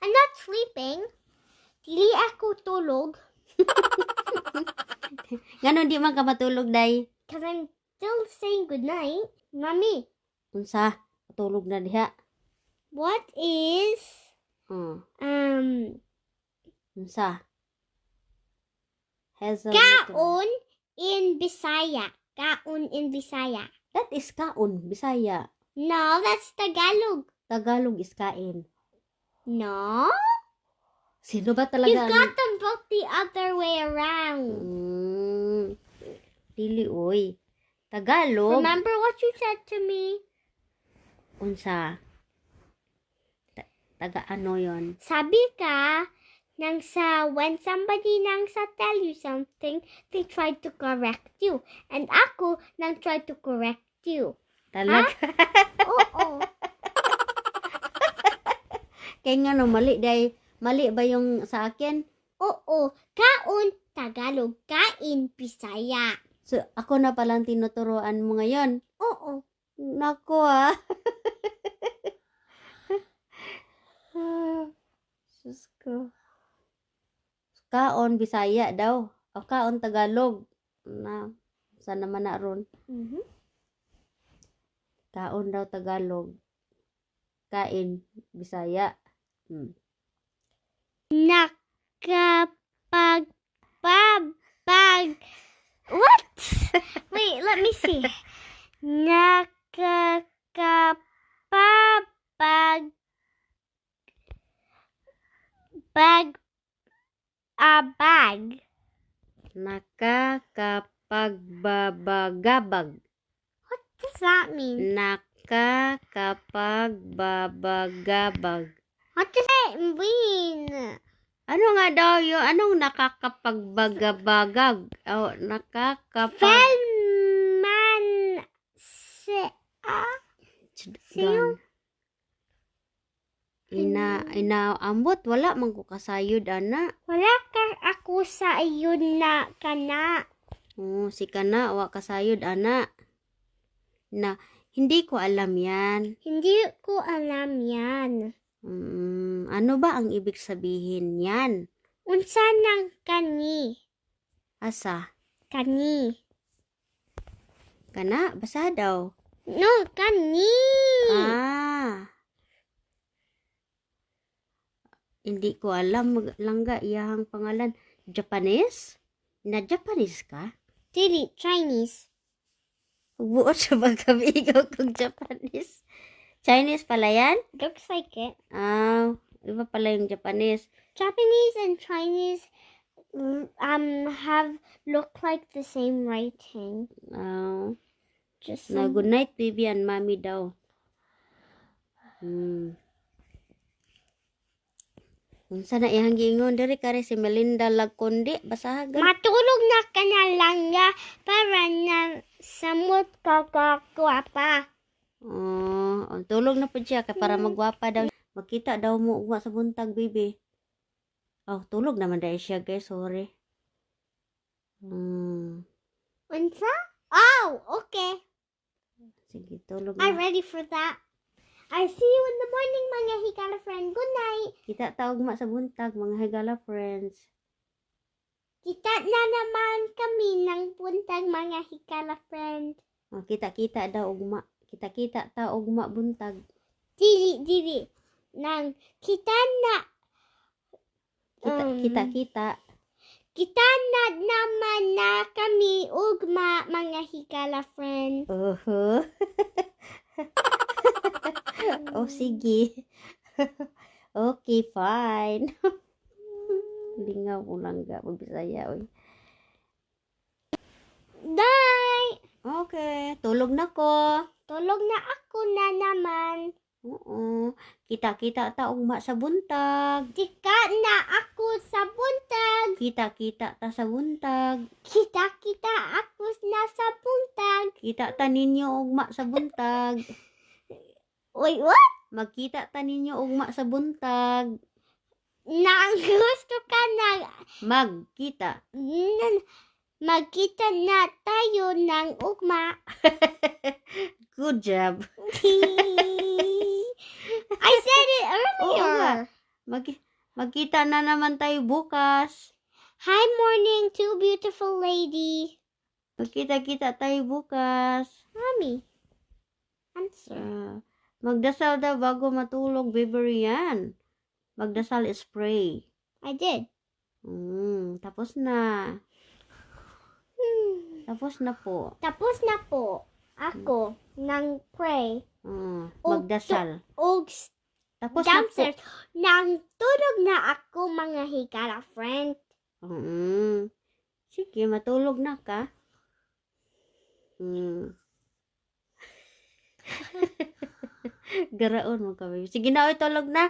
I'm not sleeping. Dili ako tulog. Ngano di man ka matulog, day? 'Cause I'm still saying good night. Mommy, Unsa? Tulog na diha. What is Unsa? Hazelnut. Kaon in Bisaya? Kaon in Bisaya. That is kaon, Bisaya. No, that's Tagalog. Tagalog is kain. No? Sino ba talaga? You've got them both the other way around. Dili oy. Tagalog. Remember what you said to me? Unsa? Taga ano yon? Sabi ka, nang sa when somebody nang sa tell you something, they try to correct you. And ako nang try to correct you. Talaga? Oo. Kaya nga no, mali day. Mali ba yung sa akin? Oo. Kaon, Tagalog. Kain, Bisaya. So, ako na palang tinuturuan mo ngayon. Oo. Nako ah. Ah, Diyos ko. Kaon, Bisaya daw. O kaon, Tagalog. Na, sana man na ron. Kaon daw Tagalog. Kain, Bisaya. Nakapagbabag. What? Wait, let me see. Nakakapabag bag a bag. Nakakapagbabagabag. What does that mean? Nakakapagbabagabag. What does that mean? Ano nga daw yun? Anong nakakapagbagabagag? Oh, nakakapag Felman se a Gan. Ina ambot wala man ko kasayod ana. Wala ka ako sa iyon na kana. Oh, si kana wa kasayod ana. Na hindi ko alam yan. Hindi ko alam yan. Ano ba ang ibig sabihin yan? Unsa nang kani? Asa? Kani. Kana basa daw. No, kani. Ah. Hindi ko alam langga iyahang pangalan. Japanese? Na Japanese ka? Dili, Chinese. Buot sa pagkabigaw kong Japanese. Chinese pala yan? Looks like it. Ah, iba pala yung Japanese. Japanese and Chinese have look like the same writing. Ah, Just na some, good night, baby and mommy daw. Unsa na iyang giingon diri kare si Melinda Lagkondi, basahagan. Matulog na ka na lang nga para na samot ka kakwapa. Oh, tulog na pud siya kay para magwapa daw. Makita daw mo ugma sa buntag, baby. Oh, tulog naman dahil siya, guys. Sorry. Unsa? Oh, okay. Sige, tulog I'm na. Ready for that. I see you in the morning, mga higala friend. Good night. Kita ta ugma sa buntag, mga higala friends. Kita na naman kami ng buntag, mga higala friend. Oh, kita-kita daw ugma. Kita-kita ta ugma buntag. Dili, dili. Nang kita na Kita kita kita. Kita na naman na kami ugma, mga higala friend. Oho. Oh, sige. Okay, fine. Lingaw ko lang ga magbisaya oy. Night! Okay, tulog na ko. Tulog na ako na naman. Oo. Kita-kita ta ugma sa buntag. Kita na ako sa buntag. Kita-kita ta sa buntag. Kita-kita ako na sa buntag. Kita ta ninyo ugma sa buntag. Wait, what? Magkita ta ninyo ugma sa buntag. Nang gusto ka na Magkita. Magkita na tayo ng ugma. Good job. I said it Oo nga. earlier. Magkita na naman tayo bukas. Hi, morning, two beautiful lady. Magkita-kita tayo bukas. Mommy. Answer. Ah, magdasal daw bago matulog, baby Rian. Magdasal is pray. I did. Tapos na. Tapos na po. Tapos na po ako ng pray. Magdasal. Og Tapos na po. Downstairs. Nang tulog na ako, mga higala friend. Sige, matulog na ka. Garaon mo ka, baby. Sige na, oy, tulog na.